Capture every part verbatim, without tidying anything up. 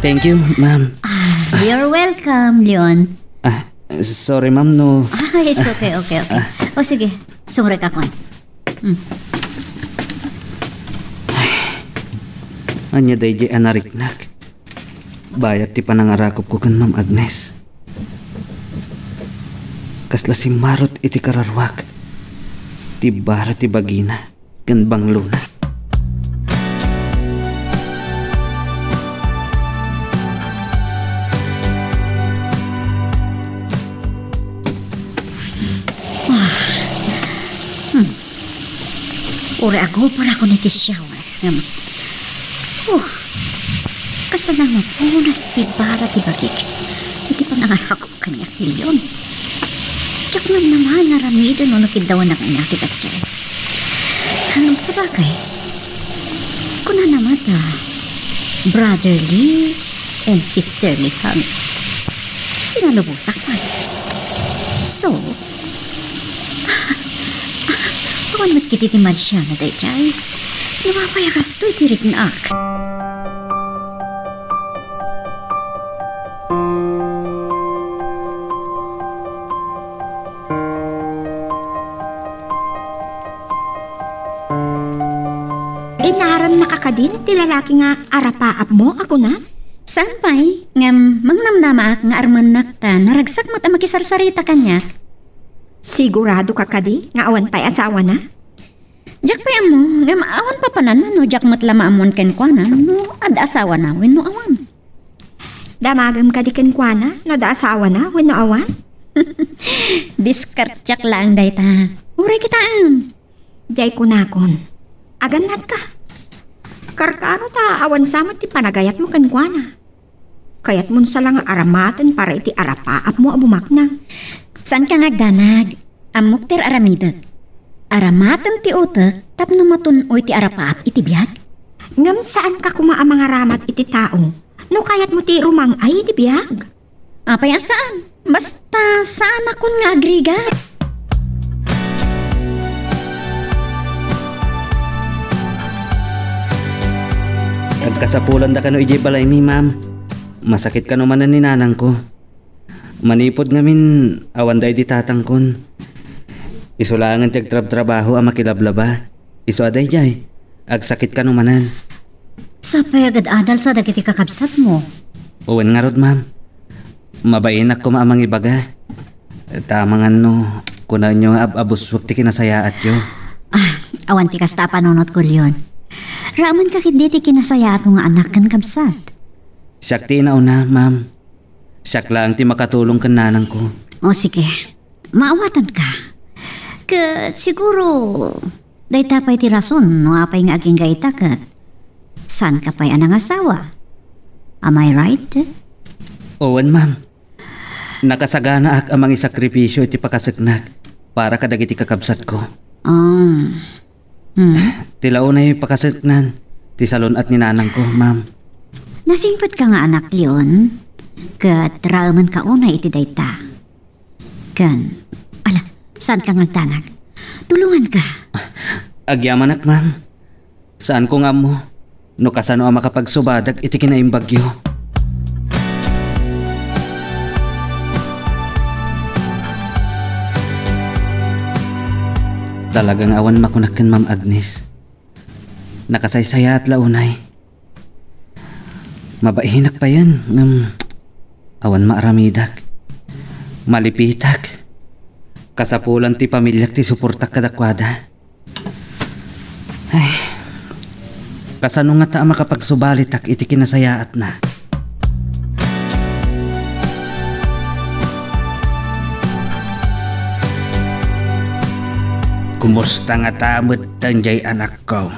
Thank you, ma'am. Ah, you're welcome, Leon. Ah, sorry, ma'am, no. Ah, it's okay, okay, okay. O sige, sumrekakon. Hmm. Ania daydiay a nariknak? Bayat ti panangarakupko ken Ma'am Agnes. Kasla simmarot iti kararuak ti bara ti bagina ken banglona. Ah. Hmm. Uray agupar ako iti shower. Ngem, oh, kasano nga punas ti bara ti bagik iti panangarakop kaniak, Leon? Diak man naman aramiden no nakiddawan na kaniak ti kasdiay. Ngem sabagay, kunana met a brotherly and sisterly hug. Pinalubosak man. So, awan met ketdi ti Marciana daydiay. No apay a kastoy ti riknak? Inaramnaka kadin ti lalaki nga arapaapmo a kuna? Saan pay, ngem mangnamnamaak nga armennak ta naragsak met a makisarsarita kaniak. Siguradoka kadi nga awan pay asawana? Diak pay ammo, ngem awan papananna no diak met la maammuan kenkuana no adda asawana wenno awan. Damagem kadi kenkuana no adda asawana wenno awan? Diskarteak laeng dayta. Uray kitaem. Diay kunakon, agannatka. Karkaro ta awan sa met ti panagayatmo kenkuana. Kayatmon sa la nga aramaten para iti arapaapmo a bumaknang. Saanka nga agdanag. Ammok ti ar-aramidek. Aramaten ti utek tapno matun-oy ti arapaap iti biag. Ngem saanka koma a mangaramat iti tao no kayatmo ti rumang-ay iti biag. Apay a saan? Basta saanakon nga agrigat. Agkasapulanda kano idiay balaymi, ma'am. Masakit kano manen ni nanangko. Manipud ngamin, awan daydi tatangkon. Isu laengen ti agtrabtrabaho a makilablaba. Isu a daydiay, agsakit kano manen. Sapay a gad-adal sa dagiti kakabsatmo. Wen ngarud, ma'am. Mabainak koma a mangibaga. Ta amangan no, kunaenyo nga ab-abuswek ti kinasayaatyo. Ah, awan ti kasta a panunotko, Leon. Raamanka ketdi ti kinasayaatmo nga anak ken kabsat. Siak ti inauna, ma'am. Siak laeng ti makatulong ken nanangko. O, sige. Maawatanka. Ket siguro, dayta pay ti rason no apay nga agingga ita ket saanka pay a nangasawa. Am I right? Wen, ma'am. Nakasaganaak a mangisakripisio iti pakaseknak para kadagiti kakabsatko. Ah. Hmm. Ti la unay pakaseknan ti salun-at ni nanangko, ma'am. Nasingpetka nga anak, Leon, ket raamanka unay iti dayta. Ken, ala, saanka nga agdanag. Tulonganka. Agyamanak, ma'am. Saanko nga ammo no kasano a makapagsubadak iti kinaimbagyo. Talaga nga awan makunak ken Ma'am Agnes. Nakasaysayaat la unay. Mabainak payen, ngem awan maaramidak. Malipitak. Kasapulan ti pamiliak ti suportak kadakuada. Ay, kasano ngata a makapagsubalitak iti kinasayaatna? Kumusta ngata metten jay anakko?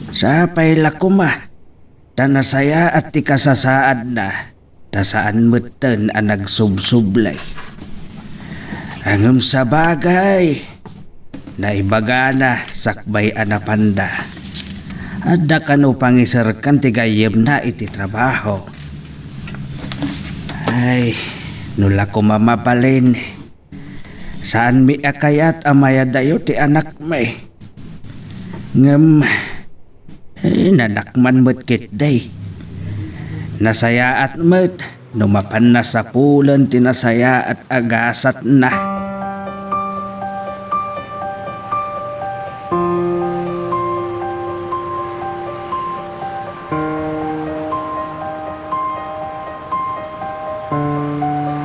Sapay la koma, ta nasayaat ti kasasaadna, ta saan metten a nagsubsublay. Ngem sabagay, naibagana sakbay a napanda. Adda kano pangiserkan ti gayyemna iti trabaho. Ay, no la koma mabalin, saanmi a kayat a mayadayo ti anakmi. Ngem, eh, nadakman met ketdi. Nasayaat met no mapanna sapulen ti nasayaat a gasatna.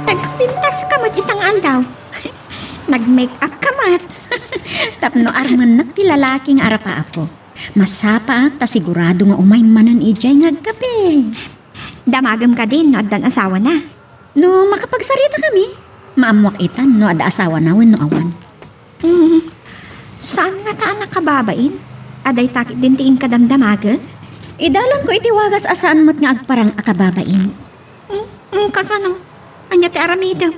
Nagpintas ka met ita nga aldaw. Nag-make up ka met. Tapno armennak ti lalaki nga arapaapko. Masapaak ta sigurado nga umay manen idiay nga agkape. Damagem kadin no addan asawana? No makapagsaritakami, maammoak itan no adda asawana wenno awan. Hmm, saan ngata a nakababain? Adda ita ketdin ti inka damdamagen? Idalanko iti wagas a saan met nga agparang a kababain. Hmm, hmm, kasano? Ania ti aramidem?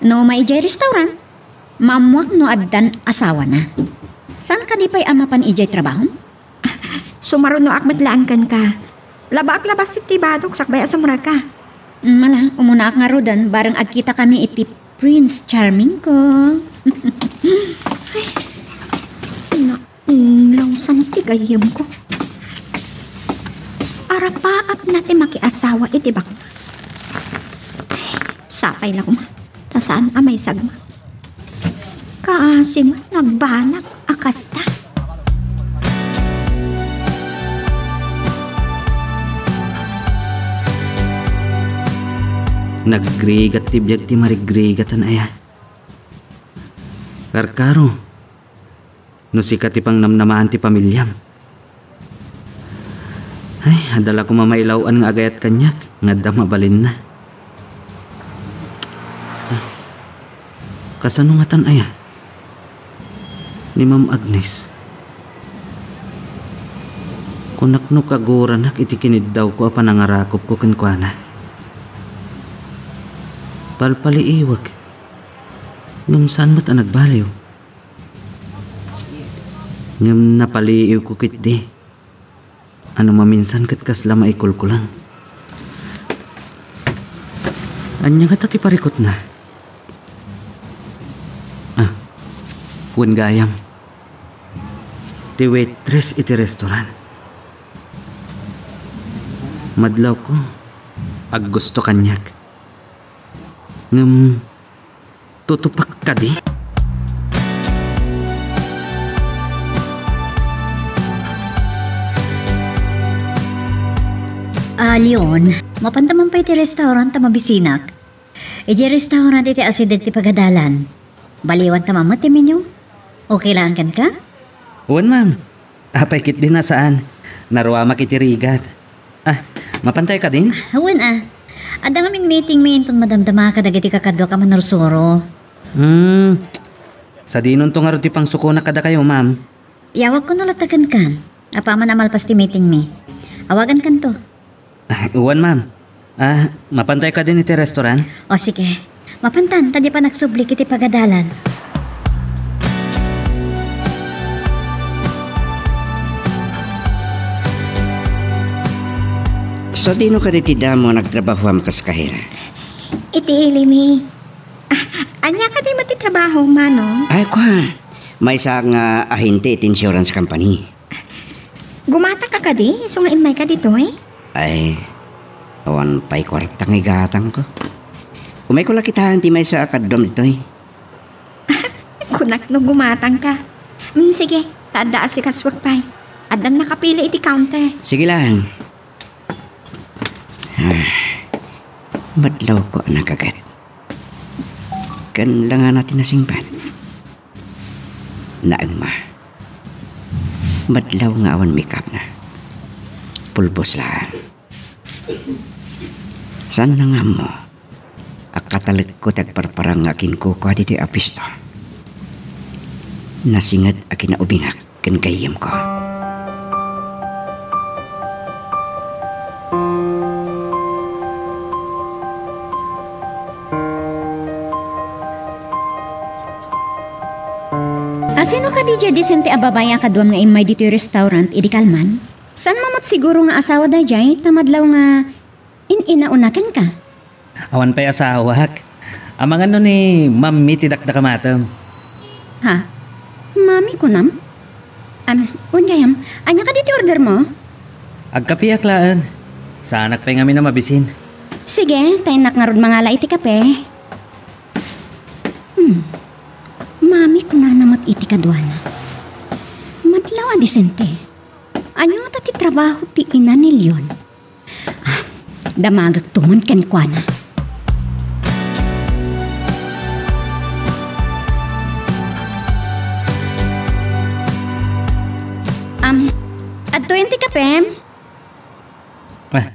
No maidiay restaurant, maammoak no addan asawana. Saan kadi pay a mapan idiay trabahom? Sumarunoak met laeng kenka. Labaak la bassit ti badok sakbay a sumrekka. Mala, umunaak ngaruden bareng agkitakami iti Prince Charming ko. Ay, naunglawsan ti gayyemko. Arapaapna ti makiasawa iti baknang. Ay, sapay la koma. Ta saan a maisagma. Kaasi met no agbanak a kasta. Nagrigat ti biag ti marigrigatan aya. Karkaro, no sika ti pangnamnamaan ti pamiliam. Ay, adda la koma mailaw-an nga agayat kaniak nga adda mabalinna. Ah, kasano ngatan aya? Ni Ma'am Agnes. Kunak no kaguranak iti kiniddawko a panangarakupko kenkuana. Palpaliiwek. Ngem saan met a nagbaliw. Ngem napaliiwko ketdi. Ano maminsan ket kasla maikulkulang. Ania ngata ti parikutna? Ah, wen gayam. Ti waitress iti restaurant. Madlawko, aggusto kaniak. Ngem, tutupak kadi? Ah, Leon, mapanta man pay ti restaurant ta mabisinak. Idiay restaurant iti asideg ti pagadalan. Baliwanta man met ti menu. Okay laeng kenka? Wen, ma'am. Apay ketdi a saan. Naruamak iti rigat. Ah, mapantayo kadin? Ah, wen a. Adda ngamin meetingmi inton madamdamaka dagiti kakaduak a manursuro. Hmm. Sadinonto ngarud ti pangsukonak kadakayo, ma'am? Iyawagko no latta kenka. Apaman a malpas ti meetingmi. Awagankanto. Ah, wen, ma'am. Ah, mapantayo kadin iti restaurant? O, sige. Mapantan, ta diay panagsublik iti pagadalan. Sadino kadi ti damo a nagtrabahoam kas kahera? Iti ili mi. Ah, ania kadi met ti trabaho, Manong? Ay, kua. Maysa nga ahente iti insurance company. Gumatangka kadi, isu nga immayka ditoy? Ay, awan pay kuarta nga igatangko. Umayko la kitaen ti maysa a kaduam ditoy. Kunak no gumatangka. Mm, sige, ta adda asikasuak pay. Addan nakapili iti counter. Sige lang. Ah, madlawko a nagaget. Ken langana ti nasingpet. Naemma. Madlaw nga awan make-up na. Pulbos laeng. Saan na nga ammo a katalekko ti agparparang nga kinkukua ditoy a puesto. Nasinget a kinaubingak ken gayyemko. Asino kadi diay disente a babai a kaduam nga immay ditoy restaurant idi kalman? Saan mo met siguro nga asawa daydiay ta madlaw nga in-inauna kenka? Awan pay asawak. Amangan no ni Mami ti dakdakamatem. Ha? Mami kunam? Am, wen gayam, ania kadi ti order mo? Agkapiak laeng. Saanak pay ngamin a mabisin. Sige, ta innak ngarud mangala iti kape. Hmm. Mami, kunana met iti kaduana. Madlaw a disente. Ania ngata ti trabaho ti ina ni Leon? Ah, damagek to man kenkuana. Am, adtoyen ti kapem? Ah,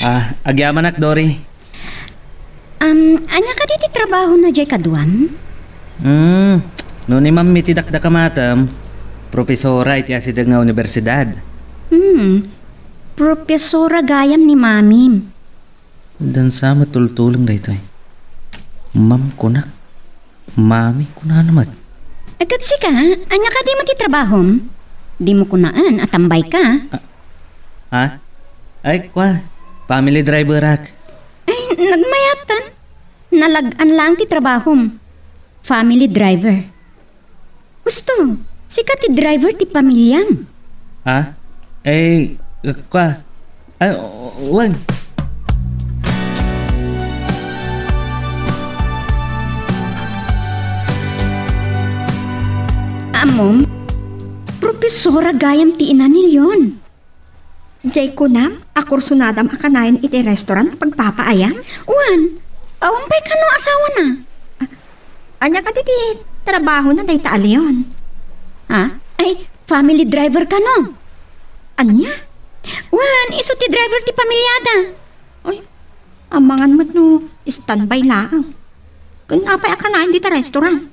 ah, agyamanak, Dory. Am, ania kadi ti trabahona diay kaduam? Hmm, no ni Mami ti dakdakamatem, profesora iti asideg nga universidad. Hmm, profesora gayam ni Mamim. Dansa met tultuleng daytoy. Mam kunak. Mami, kunana met. Ket sika, ania kadi met ti trabahom? Dimo kunaen a tambayka? Ah, ha? Ay, kua, family driverak. Ay, nagmayatan. Nalag-an laeng ti trabahom. Family driver. Husto, sika ti driver ti pamiliam. Ha? Eh, kua, ah, wen. Ammom, profesora gayam ti ina ni Leon. Diay kunam a kursunadam a kanayon iti restaurant a pagpapaayam? Wen, awan pay kano asawana. Ah, ania kadi ti trabahona dayta a Leon? Ha? Ay, family driver kano. Ania? Wen, isu ti driver ti pamiliada. Ay, amangan met no standby laeng. Ken apay a kanayon dita restaurant?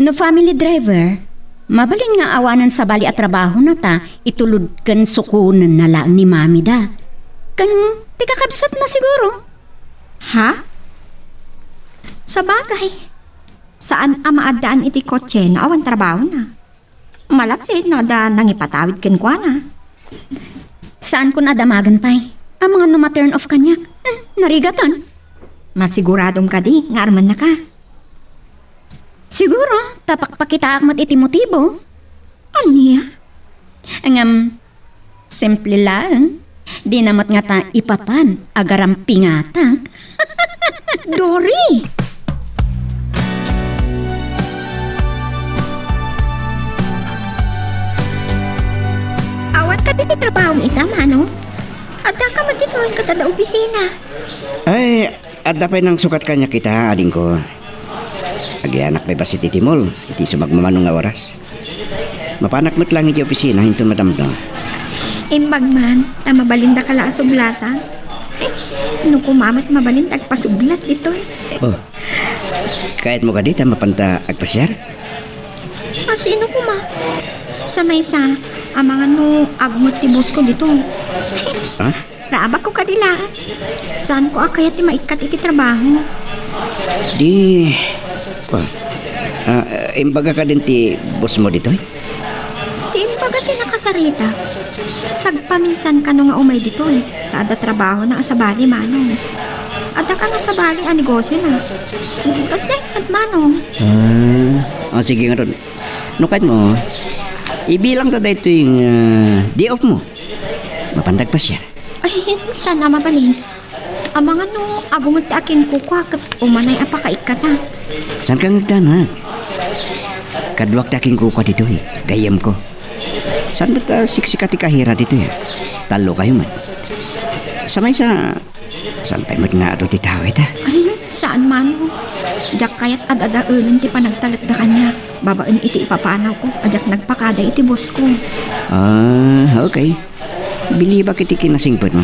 No family driver, mabalin nga awanen sabali a trabahona ta itulod ken sukonenna laeng ni Mamida. Ken ti kakabsatna siguro. Ha? Sabagay, saan a maaddaan iti kotse no awan trabahona. Malaksid no adda nangipatawid kenkuana. Saankon a damagen pay. Amangan no ma-turn off kaniak. Hmm, narigaton. Masiguradom kadi nga armennaka? Siguro, ta pakpakitaak met iti motibo. Ania? Ngem, simple laeng. Dina met ngata ipapan a garampingatak. Dory! Awan kadi ti trabahom ita, Manong? Addaka met ditoy ket adda opisina. Ay, adda pay nangsukat kaniak ita, adingko. Agiyanak pay bassit iti mall, iti isu magmamano nga oras. Mapanak met laeng iti opisina inton madamdama. Imbag man, ta mabalindaka la a sublatan. Ay, no koma met mabalin ti agpasublat ditoy. Oh, kayatmo kadi ta mapanta agpasiar? A, sino koma? Sa maysa, amangan no agmo ti boss ko ditoy. Ha? Raabakko kadi laeng. Saanko a kayat ti maikkat iti trabaho. Di, kua, ah, imbaga kadin ti boss mo ditoy? Ti imbaga ti nakasarita. Sagpaminsan kano nga umay ditoy, ta adda trabahona a sabali, Manong. Adda kano sabali a negosiona. Kasla met, Manong. Ah, ah, sige ngarud. No kayatmo, ibilangta daytoy nga day off mo. Mapanta agpasiar. Ay, saan a mabalin? Amangan no agmo ti akinkukua ket umanay a pakaikkata. Saanka nga agdanag? Kaduak ti akinkukua ditoy, gayyemko. Saan met a siksika ti kahira ditoy, a? Tallokayo met. Sa maysa, saan pay met nga adu ti tao ita? Ay, saan man. Diak kayat ad-adaelen ti panagtalekda kaniak babaen iti ipapanawko a diak nagpakada iti boss ko. Ah, okay. Bilibak iti kinasingpetmo.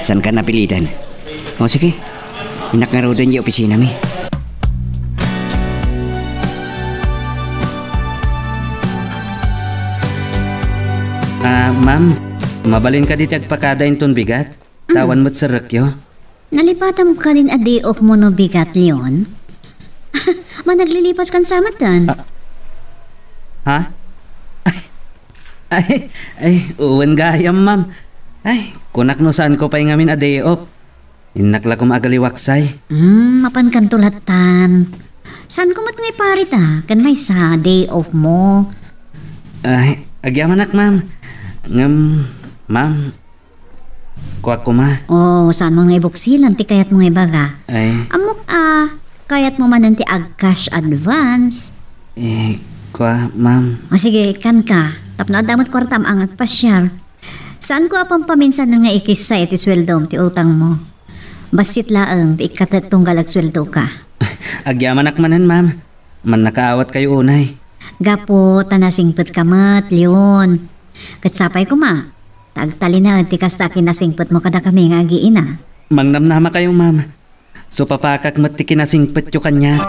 Saanka napilitan? O, sige. Innak ngaruden diay opisinami. Ah, ma'am, mabalin kadi ti agpakada inton bigat? Mm. Ta awan met serrekyo. Nalipatam kadin a day off mo no bigat, Leon? Managlilipat kan sa matan? Ah. Ha? Ay, ay, wen gayam, ma'am. Ay, kunak no saanko pay ngamin a day off. Innak la koma agaliwaksay. Hmm, mapankanto lattan. Saanko met nga iparit, a, ken maysa a day off mo? Ay, agyamanak, ma'am. Ngem, ma'am, Kua koma. Oh, saan mo nga ibuksilan ti kayat mo nga ibaga? Ay. Ammok a, kayat mo manen ti ag-cash advance. Eh, kua, ma'am. O sige, kan ka. Tapno adda met kuartam nga agpasiar. Saan ko a pampaminsan nga ikissa iti sueldom ti utang mo? Bassit laeng ti ikkatek tunggal agsueldo ka. Agyamanak manen, ma'am. Mannakaawat kayo unay. Gapu ta nasingpet ka met, Leon. Ket sapay koma, ta agtalinaed ti kasta a kinasingpet mo kadakami nga agiina. Mangnamnama kayo, ma'am. Supapakak met ti kinasingpetyo kaniak.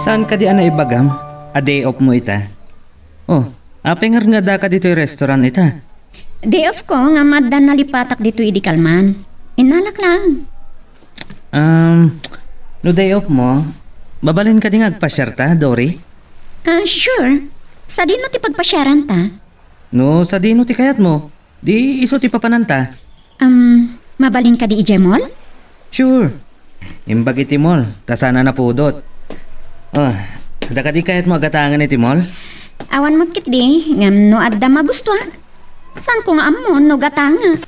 Saan kadi a naibagam a day off mo ita? Oh, apay ngarud nga addaka ditoy restaurant ita? Day off ko nga maddan nalipatak ditoy idi kalman. Innalak lang. Um, no day off mo, mabalin kadi nga agpasiar ta, Dory? Ah, sure. Sadino ti pagpasiaran ta? No, sadino ti kayat mo? Di isu ti papananta. Um, mabalin kadi idiay mall? Sure. Imbag iti mall, ta saan a napudot. Oh, adda kadi kayat mo a gatangen iti mall? Awan met ketdi, ngem no adda magustuak. Saan ko nga ammo no gatanga?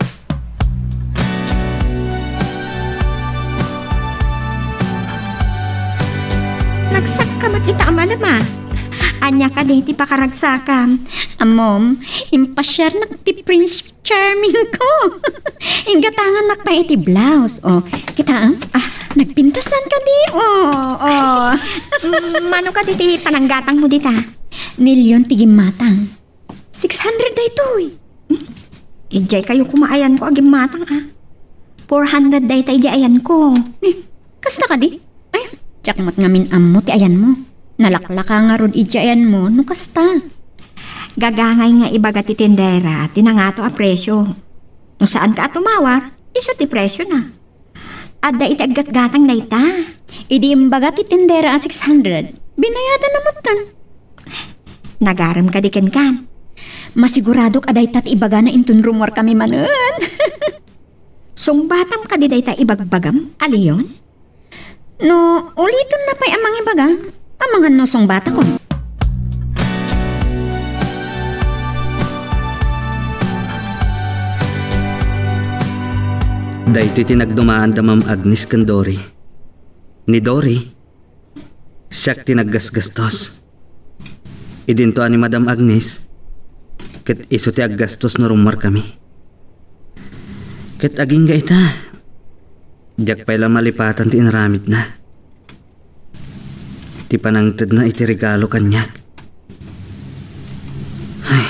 Ragsakka met ita a malem a. Ania kadi ti pakaragsakam? Ammom, impasiarnak ti Prince Charming ko. Inggatangannak pay iti blouse. Oh, kitaem? Ah, nagpintasan kadi? Oh, oh. Mm, mano kadi ti pananggatang mo dita? Nilyon ti gimmatang. Six hundred daytoy. Hmm? Idiay kayo koma ayanko a gimmatang, ah. Four hundred dayta idiay ayanko. Ni, kasta kadi? Ay, diak met ngamin ammo ti ayanmo. Nalaklaka ngarud idiay ayanmo no kasta. Gagangay nga ibaga ti tendera ti nangato a presio. No saanka a tumawar, isu ti presiona. Adda iti aggatgatang dayta. Idi imbaga ti tendera a six hundred, binayadanna metten. Nagarem kadi kenkan? Masiguradok a dayta ti ibagana inton rummuarkami manen. Sungbatam kadi dayta ibagbagam a Leon? No ulitonna pay a mangibaga, amangan no sungbatakon. Daytoy ti nagdumaanda Ma'am Agnes ken Dory. Ni Dory, siak ti naggasgastos. Idinto a ni Madam Agnes, ket isu ti aggastos no rummuarkami. Ket agingga ita, diak pay la malipatan ti inaramidna. Ti panangtedna iti regalo kaniak. Ay,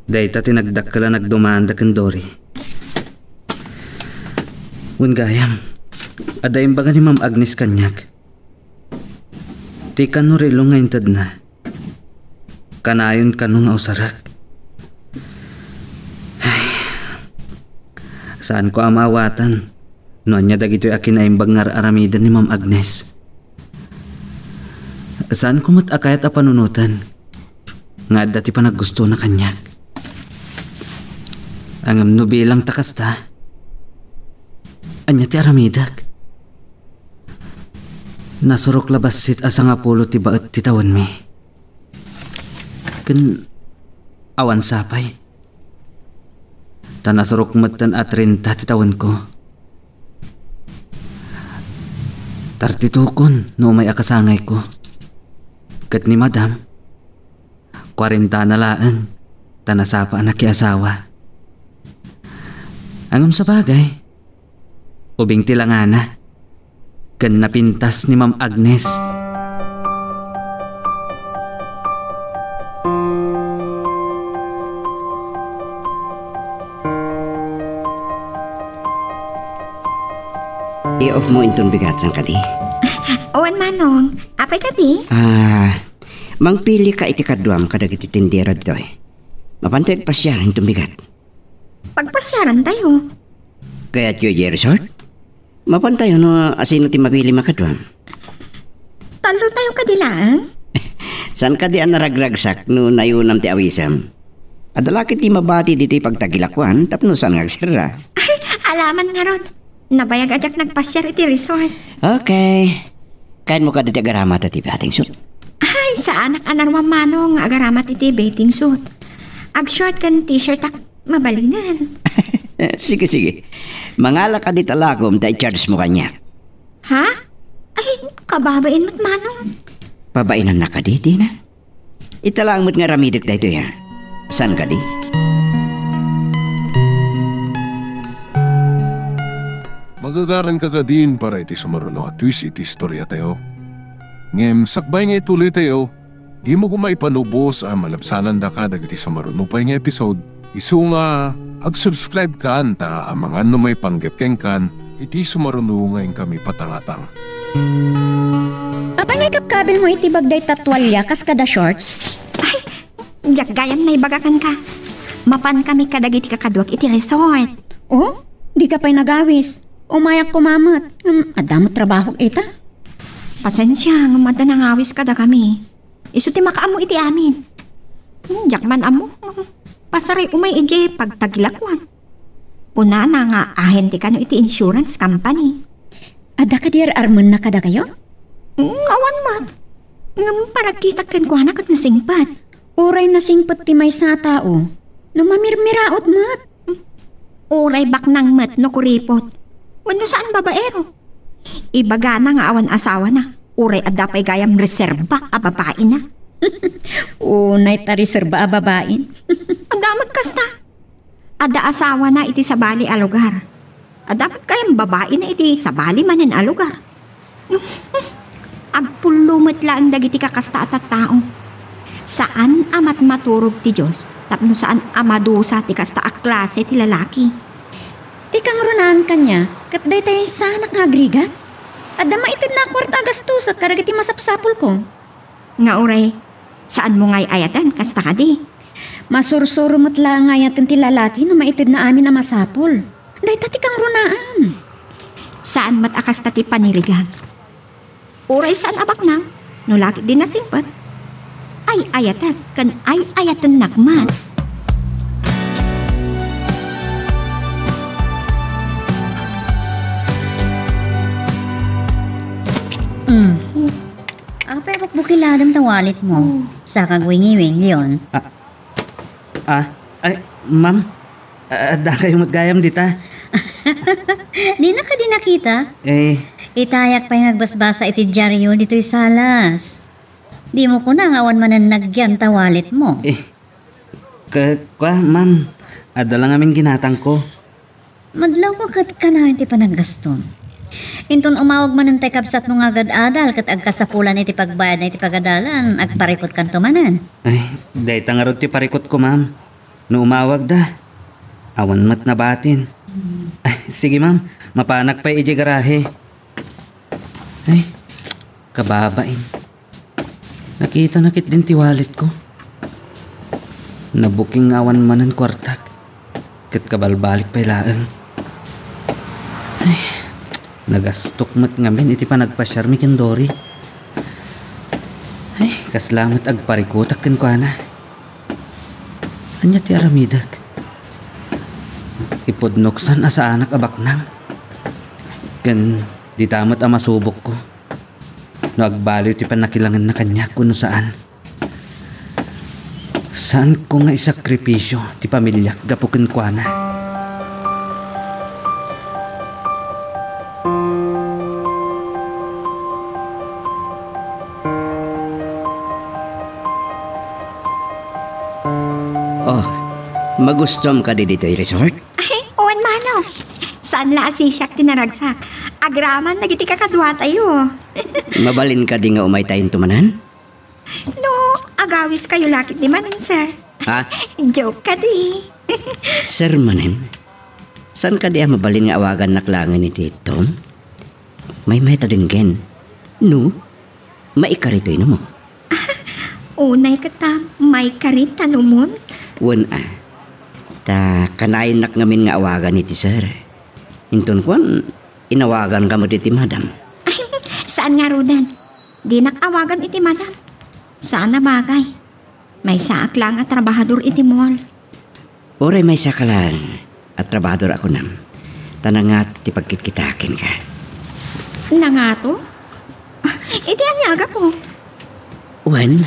dayta ti nagdakkel a nagdumaanda ken Dory. Wen gayam, adda imbaga ni Ma'am Agnes kaniak. Ti kano relo nga intedna, kanayon kano nga usarek. Ay, saanko a maawatan no ania dagitoy a kinaimbag nga ar-aramiden ni Ma'am Agnes. Saanko met a kayat a panunoten nga adda ti panaggustona kaniak. Ngem no bilang ta kasta, ania ti aramidek? Nasurok la bassit a sangapulo ti baet ti tawenmi. Ken awan sapay. Ta nasurok metten a trenta ti tawenko. Thirty-two kon no umay a kasangayko. Ket ni Madam, kwarentana laeng ta nasapa a nakiasawa. Ngem sabagay, ubing ti langana ken napintas ni Ma'am Agnes. Day off mo inton bigat, saan kadi? Wen, Manong. Apay kadi? Ah, mangpili ka iti kaduam kadagiti tindera ditoy. Mapanto agpasiar inton bigat. Pagpasiaran tayo. Kayatyo idiay resort? Mapan tayo no asino ti mapili makaduam. Tallo tayo kadi laeng? Saan kadi a naragragsak no nayunam ti awisem? Adda la ketdi mabati ditoy pagtagilakoan tapno saan nga agserra. Ay, alaman ngarud. Nabayag a diak nagpasiar iti resort. Okay. Kaanmo kadi ti agaramat iti bathing suit? Ay, saanak a naruam, Manong, nga agaramat iti bathing suit. Ag-short ken t-shirt ak, mabalinen. Sige, sige. Mangala kadi ta lakom ta i-charge mo kaniak. Ha? Ay, kababain met, Manong. Pabainan na kadi, Tina? Ita laeng met nga aramidek daytoy, a. Saan kadi? Magagaranka kadin para iti sumaruno a twist iti istoriatayo. Ngem sakbay nga ituloytayo, dimo koma ipanubos a malabsanandaka dagiti sumaruno pay nga episode. Isu nga, ag-subscribe kan ta amangan no maipanggep kenkan iti sumaruno nga inkami patangatang. Apay nga ikabkabilmo iti bag dayta tualia kas kada shorts? Ay, diak gayam naibaga kenka. Mapankami kadagiti kakaduak iti resort. Oh, dika pay nagawis. Umayak koma met. Ngem, adda met trabahok ita. Pasensia, ngem adda nangawis kadakami. Isu ti makaammo iti amin. Hmm, diak man ammo. Pasaray umay idiay pagtagilakuan. Kunana nga ahente kano iti insurance company. Adda kadi ar-armenna kadakayo? Hmm, awan met. Ngem panagkitak kenkuana ket nasingpet. Uray nasingpet ti maysa a tao, no mamirmiraot met. Uray baknang met no kuripot. Wenno saan babaero. Ibagana nga awan asawana, uray adda pay gayam reserba a babaina. Unay ta reserba a babain. Adda met kasta. Adda asawana iti sabali a lugar. Adda met gayam babaina iti sabali manen a lugar. Agpullo met laeng dagiti kakasta a tattao. Saan a matmaturog ti Dios tapno saan a madusa ti kasta a klase ti lalaki. Ti kangrunaan kaniak, ket daytay saanak nga agrigat? Adda maitedna a kuarta a gastusek kadagiti masapsapulko. Nga uray, saanmo nga ay-ayaten kasta kadi? Masursuro met laeng nga ayaten ti lalaki no maitedna amin a masapul. Dayta ti kangrunaan. Saan met a kasta ti panirigam. Uray saan a baknang, no lakit di nasingpet, ay-ayatek ken ay-ayatennak met. Mm. Apay a bukbukiladem ta wallet mo? Oh. Saka agwingiwing, Leon. Ah, ah, ay, ma'am. Ah, adda kayo met gayam dita. Dina kadi nakita? Eh. Itayak pay nga agbasbasa iti diario ditoy salas. Dimo kuna nga awan manen nagyan ta wallet mo. Eh, ka-, kwa, ma'am. Adda lang amin ginatangko. Madlawko ket kanayon ti panaggastom. Inton umawag manen tay kabsatmo nga agad-adal ket agkasapulan iti pagbayadna iti pagadalan, agparikutkanto manen. Ay, dayta ngarud ti parikutko, ma'am. No umawagda, awan met nabatin. Ay, sige, ma'am. Mapanak pay idiay garahe. Ay, kababain. Nakitana ketdin ti walletko. Nabuking nga awan manen kuartak. Ket kabalbalik pay laeng. Ay, nagastok met ngamin iti panagpasiarmi ken Dory. Ay, kasla met agparikutak kenkuana. Ania ti aramidek? Ipudnoksan a saanak a baknang. Ken dita met a masubokko no agbaliw ti pannakilangenna kaniak wenno saan. Saanko nga isakripisio ti pamiliak gapu kenkuana. Oh, magustom kadi ditoy resort? Ay, wen, Manong. Saan la a sisiak ti naragsak. Agraman dagiti kakaduatayo. Mabalin kadi nga umaytayonto manen? No, agawiskayo la ketdi manen, sir. Ha? Joke kadi. Sir manen? Saan kadi a mabalin nga awagannak laengen iti Tom? Maymay ta denggen. No? Maikari ti inummo? Unay ket ta maikari ta numon? Wen a. Ta kanayennak ngamin nga awagan iti sir. Inton kuan, inawagankami iti madam. Ay, saan ngaruden? Dinak awagan iti madam. Saan a bagay. Maysaak laeng a trabahador iti mall. Uray maysaka laeng a trabahador a kunam. Ta nangato ti pagkitkitaak kenka. Nangato? Iti ania a gapu? Wen,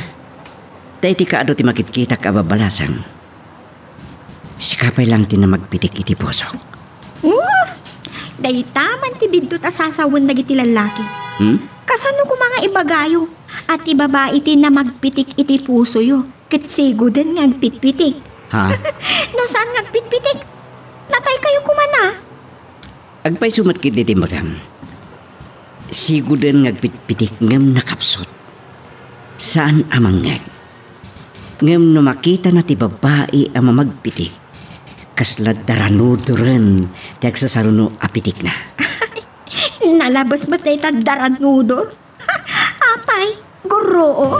ta iti kaadu ti makitkitak a babbalasang, sika pay lang ti namagpitik iti pusok. Oh, dayta man ti biddut a sasawen dagiti lallaki. Hmm? Kasano koma nga ibagayo a ti babai ti namagpitik iti pusoyo ket siguden nga agpitpitik? Ha? No saan nga agpitpitik, nataykayo koma na. Agpayso met ketdi ti imbagam. Siguden nga agpitpitik ngem nakapsut. Saan a mangngeg. Ngem no makitana ti babai a mamagpitik, kasla daranudoren ti agsasaruno a pitikna. Nalabes met dayta daranudo. Apay, gurroo.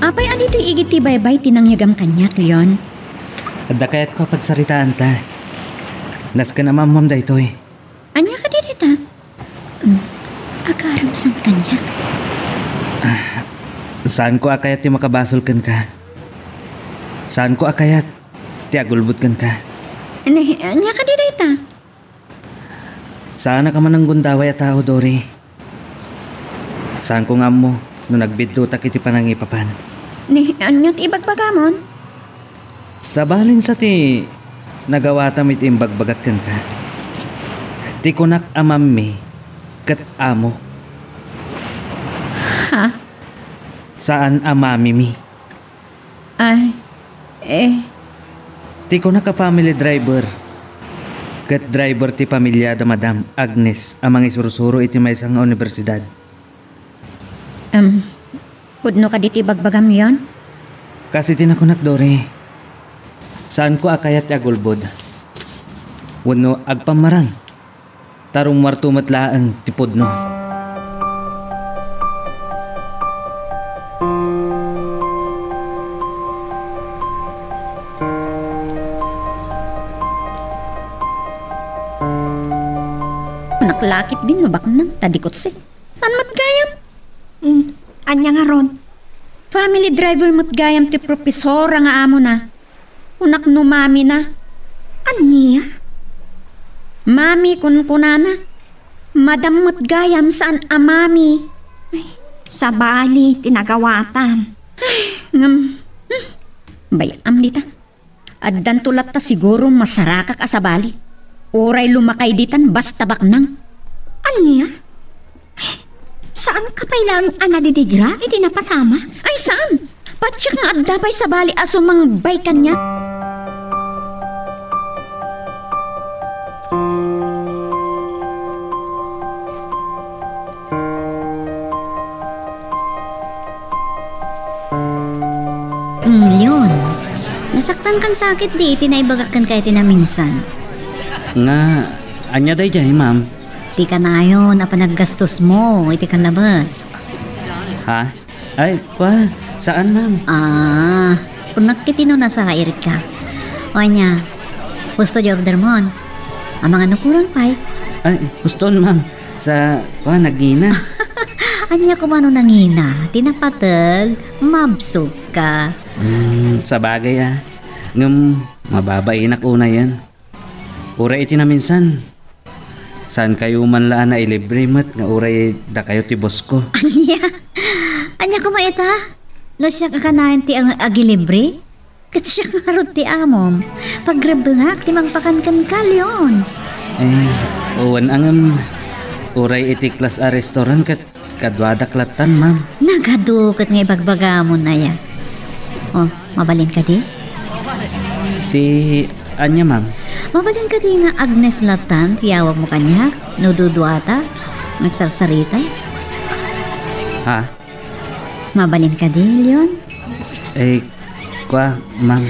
Apay, ania ditoy igid ti baybay ti nangyegam kaniak, Leon? Adda kayatko a pagsaritaanta. Nasken a maammoam daytoy. Ania kadi dita? Hmm, agarem san kaniak. Saanko a kayat ti makabasol kenka. Saanko a kayat ti agulbod kenka. Ni, ania kadi dayta? Saanak a mananggundaway a tao, Dory. Saanko nga ammo no nagbiddutak iti panangipapan. Ni, ania ti ibagbagamon? Sabalin sa ti nagawatam iti imbagbagak kenka. Ti kunak a mammi ket amo. Ha? Saan a mamimi. Ay, eh. Ti kunak a family driver. Ket driver ti pamiliada, Madam Agnes, a mangisursuro iti maysa nga universidad. Em, pudno kadi ti ibagbagam, Leon? Kas iti nakunak, Dory, saanko a kayat ti agulbod wenno agpammarang, ta rummuarto met laeng ti pudno. Naklakit din no baknang, ta di kutsit. Saan met gayam? Mm, ania ngarud? Family driver met gayam ti profesora nga amona. Kunak no mami na. Ania? Mami, kunkunana. Madam met gayam, saan a mami. Ay, sabali ti nagawatam. Ay, ngem, hmm, bay-am dita. Addanto latta siguro masarakak a sabali. Uray lumakay ditan basta baknang. Ania? Saan ka pay laeng a nadidigra iti napasamak? Ay, saan! Patiek nga adda pay sabali a sumangbay kaniak. Mm, Leon, nasaktan kan sakit di iti naibagak kenka iti naminsan. Nga, ania daydiay, ma'am? Ti kanayon a panaggastos mo iti kalabas. Ha? Ay, kwa, saan, ma'am? Ah, kunak iti no nasairka. O ania, husto di order mon. Amangan no kurang pay. Ay, huston, ma'am. Sa, kwa, nagngina. Ania koma no nangina, ti napateg, mabsog ka. Hmm, sabagay, ah. Ngem, mababainak unayen. Uray iti naminsan, saankayo man la a nailibre met nga uray dakayo ti boss ko. Ania? Ania koma ita? No siak a kanayon ti ang-, agilibre? Ket siak ngarud ti amom. Pagrebbengak ti mangpakan kenka, Leon. Eh, wen a ngem, uray iti class a restaurant ket kaduadak lattan, ma'am. Nagadu ket nga ibagbagamon aya. Oh, mabalin kadi? Ti ania, ma'am? Mabalin kadi nga Agnes lattan ti awagmo kaniak no duduata, nagsarsarita? Ha? Mabalin kadi, Leon? Eh, kwa, ma'am.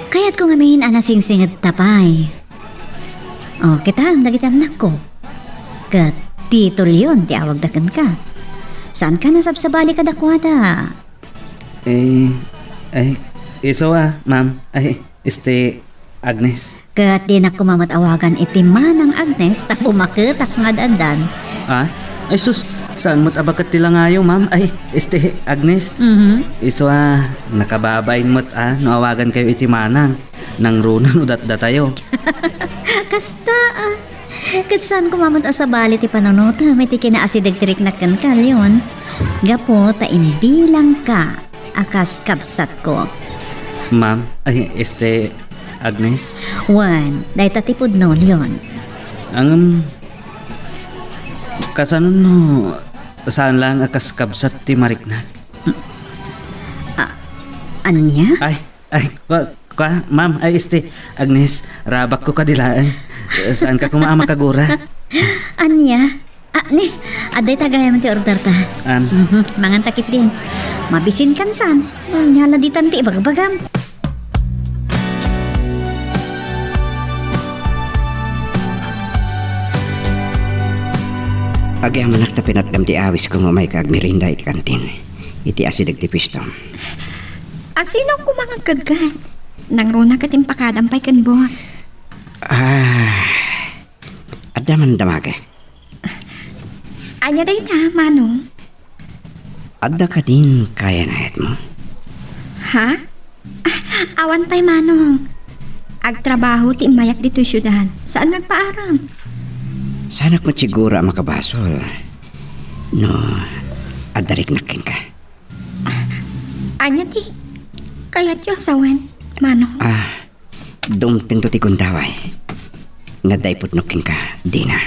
Kayatko ngamin a nasingsingedta pay. Oh, kitam, dagiti annakko. Ket Tito Leon ti awagda kenka. Saanka a sabsabali kadakuada? Eh, ay, isu a, ma'am. Ay, este, Agnes. Ket dinak koma met awagan iti Manang Agnes ta bumaketak nga ad-addan. Ah? Ay, sus, Saan met a baket ti langayo, ma'am? Ay, este, Agnes. Mhm. Isu a, nakababain met a, no awagankayo iti manang. Nangruna no datdatayo. Kasta, ah. Ket saan koma met a sabali ti panunotem iti kinaasideg ti riknak kenka, Leon. Gapu ta imbilangka a kas kabsatko. Ma'am, ay, este, Agnes? Wen, dayta ti pudno, Leon. Ngem, kasano no saan laeng a kas kabsat ti mariknak? A-, ania? Ay, ay, kua, kua, ma'am, ay, este, Agnes, rabakko kadi laeng. Saanka koma a makagura? Ania? Ah, ni, adda ita gayam ti order ta. An? Mhm, manganta ketdin. Mabisinkan san. Ania la ditan ti ibagbagam. Agyamanak ta pinatgam ti awisko nga umayka agmerienda iti kantin, iti asideg ti piestam. A, sino koma nga agkaggan? Nangruna ket impakadam pay ken boss. Ah, adda man damagek. Ania dayta, Manong? Adda kadin kayan a ayatmo? Ha? Ah, awan pay, Manong. Agtrabaho ti immayak ditoy siudad. Saan nga agpaaram? Saanak met siguro a makabasol no adda riknak kenka. Ania ti kayatyo a sawen, Manong? Ah, dumtengto ti gundaway nga adda ipudno kenka, Dina.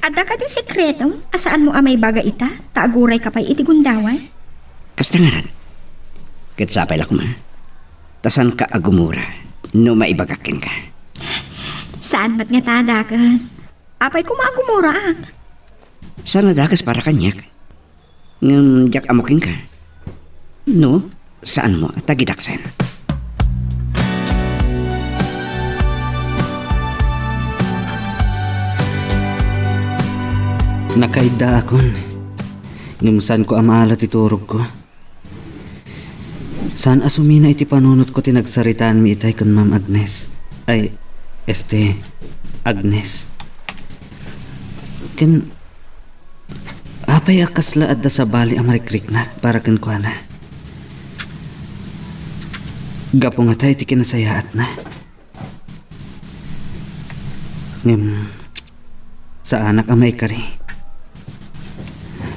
Adda kadi sekreto a saanmo a maibaga ita ta agurayka pay iti gundaway? Kasta ngarud. Ket sapay la koma ta saanka a gumura no maibagak kenka. Saan met ngata a dakes? Apay koma a gumuraak? Saan a dakes para kaniak. Ngem diak ammo kenka no saanmo a tagidaksen. Nakaiddaakon, ngem saanko a maala ti turogko. Saan a sumina iti panunotko ti nagsaritaanmi itay ken Ma'am Agnes. Ay, este, Agnes. Ken apay a kasla adda sabali a marikriknak para kenkuana? Gapu ngata iti kinasayaatna. Ngem, saanak a maikari.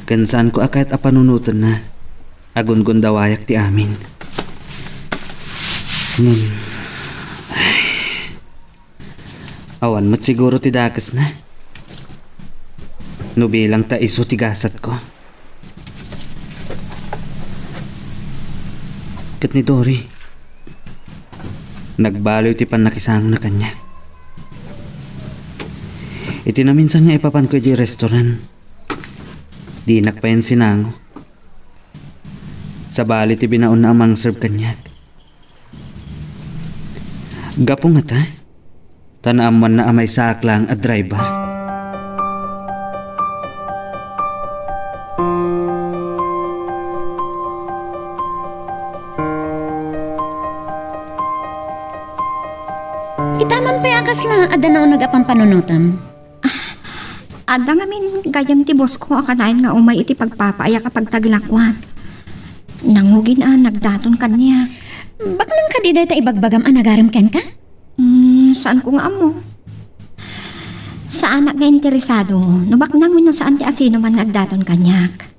Ken saanko a kayat a panunotenna, agungundawayak ti amin. Ngem, ay, awan met siguro ti dakesna. No bilang ta isu ti gasatko. Ket ni Dory, nagbaliw ti pannakisangona kaniak. Iti naminsan nga ipapanko idiay restaurant, dinak payen sinango. Sabali ti binaonna a mangserve kaniak. Gapu ngata, ta naammoanna a maysaak laeng a driver. Ita man pay a kasla adda nauneg a pampanunotem? Adda ngamin gayyem ti bossko a kanayon nga umay iti pagpapaayak a pagtaglakuan. Nangugin a nagdaton kaniak. Baknang kadi dayta ibagbagam a nagarem kenka? Hmm, saanko nga ammo. Saanak nga interesado no baknang wenno saan ti asino man nga agdaton kaniak.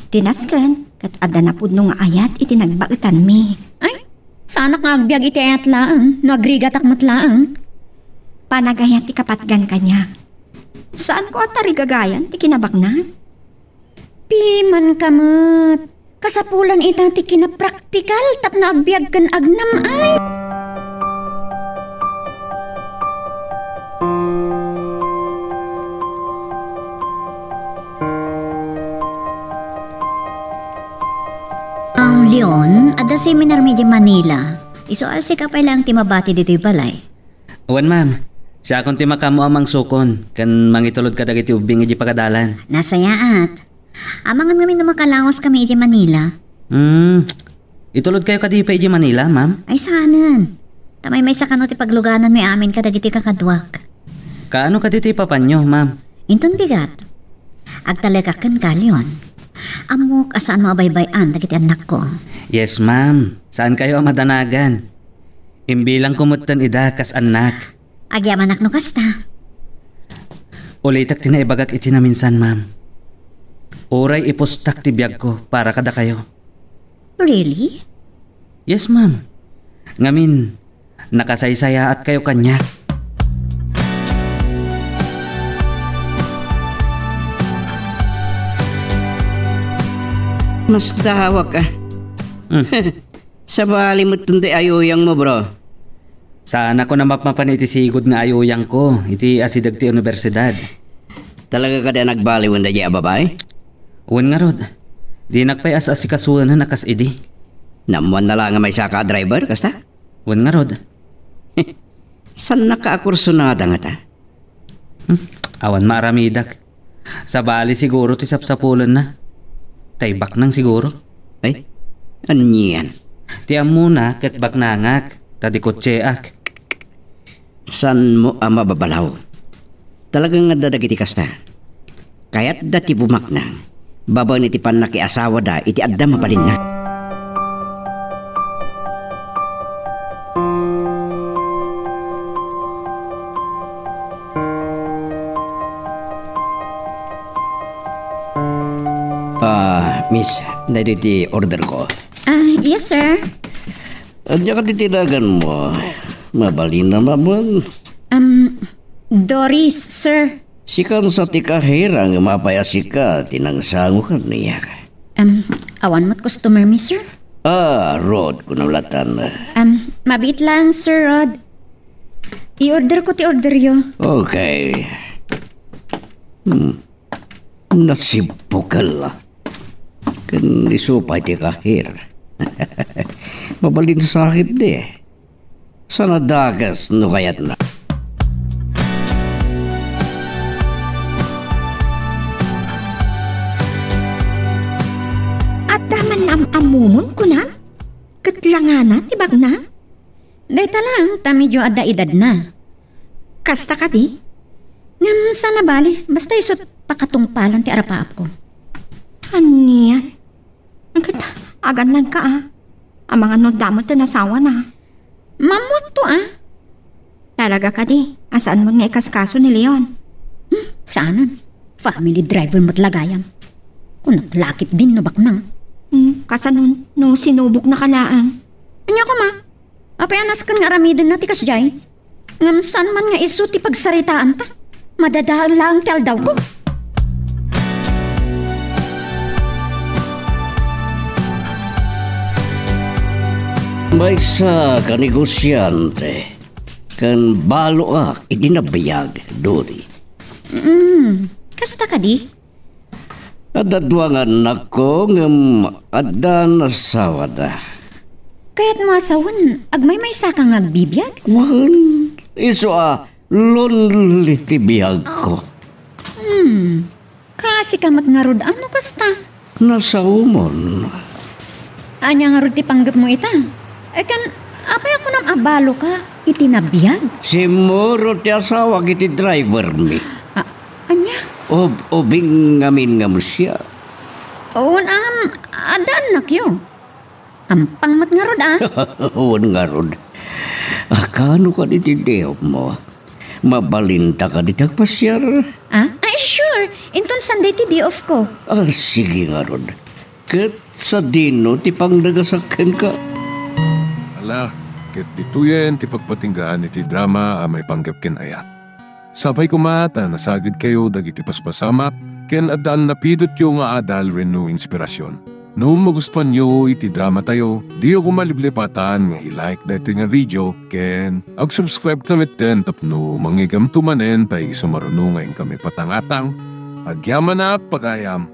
Ti nasken, ket adda napudno nga ayat iti nagbaetanmi. Ay, saanak nga agbiag iti ayat laeng, no agrigatak met laeng. Panagayat ti kapatgan kaniak. Saanko a tarigagayan ti kinabaknang? Pimanka met. Kasapulan ita ti kinapraktikal tapno agbiag ken agnam ay. Ang Leon, adda seminar mi idiay Manila. Isu a sika pay laeng ti mabati ditoy balay. Wen, ma'am. Siakon ti makaammo a mangsukon ken mangitulod kadagiti ubbing idiay pagadalan. Nasayaat. Amangan ngamin no makalawas kami idiay Manila. Hmm. Itulod kayo kadi pay idiay Manila, ma'am? Ay, saanen. Ta maymaysa kano ti paglugananmi amin kadagiti kakaduak. Kaano kadi ti ipapanyo, ma'am? Inton bigat. Agtalekak kenka, Leon. Ammok a saanmo a baybay-an dagiti annakko. Yes, ma'am. Saankayo a madanagan. Imbilangko metten ida kas annak. Agyamanak no kasta. Ulitek ti naibagak iti naminsan, ma'am. Uray ipustak ti biagko para kadakayo. Really? Yes, ma'am. Ngamin, nakasaysayaatkayo kaniak. Masdawak, ah. Hmm. Sabali met toy ayuyangmo, bro. Saanakon a mapmapan iti sigud nga ayuyangko iti asideg ti universidad. Talaga kadi a nagbaliwen daydiay a babai? Wen ngarud, dinak pay as-asikasuenan a kas idi. Naammoanna la nga maysaka a driver, kasta? Wen ngarud. Saannaka a kursunada ngata? Hmm, awan maaramidak. Sabali siguro ti sapsapulenna. Tay baknang siguro. Ay, anian? Ti ammona ket baknangak, ta di kotseak. Saanmo a mababalaw? Talaga nga adda dagiti kasta. Kayatda ti bumaknang babaen iti pannakiasawada iti adda mabalinna. Ah, miss, daytoy ti order ko. Ah, yes, sir. Ania kadi ti naganmo? Mabalin a mabalin. Um, Doris, sir. Sika sa ti kahera nga mapay a sika ti nangsango kaniak. Um, awan met customer mi, sir. Ah, Rod, kuno latan. Um, mabiit lang, Sir Rod. I-order ko ti orderyo. Okay. Hmm. Nasibbukel. Ken isu pay ti kahir. Mabalin sakit di. Sana dakes no kayatna. Adda man am-ammomon, kunam? Ket langana ti baknang? Dayta laeng ta medyo adda edadna. Kasta kadi? Ngem saan a bali, basta isu't pakatungpalan ti arapaapko. Anian? Ket agannadka, a. Amangan no adda met ti nasawana. Maammoakto, a. Talaga kadi a saanmon nga ikaskaso ni Leon? Hmm, saanen. Family driver met la gayam. Kunak la ketdin no baknang. Hmm, kasanon no sinuboknaka laeng? Ania koma? Apay a nasken nga aramidenna ti kasdiay? Ngem saan man nga isu ti pagsaritaanta? Madadael laeng ti aldawko. Maysa ka negosiante ken baloak iti nabiag, Dory. Mm, kasta kadi? Adda dua nga annakko ngem adda nasawada. Kayatmo a sawen, agmaymaysaka nga agbibiag? Wen, isu a lonely ti biagko. Hmm, kaasika met ngarud a no kasta? Nasaomon. Ania ngarud ti panggepmo ita? E ken, apay a kunam a baloka iti nabiag? Simmurot ti asawak iti drivermi. A-, ania? Ub-, ubing ngamin nga musya. Wen, am, adda annakyo? Ampang met ngarud, a? Wen ngarud. A, kaano kadi ti day off mo? Mabalinta kadi ti agpasiar? A? Ay, sure. Inton Sunday ti day off ko. A, sige ngarud. Ket sadino ti pangdagasak kenka? Ala, ket ditoyen ti pagpatinggaan iti drama a maipanggep ken ayat. Sapay koma ta nasagidkayo dagiti paspasamak ken adda a napidotyo nga adal wenno inspirasyon. No magustuanyo iti dramatayo, diyo koma liplipatan nga i-like daytoy nga video ken ag-subscribe ta metten tapno mangigamto manen ta isu maruno nga inkami patangatang. Agyamanak, pagayam!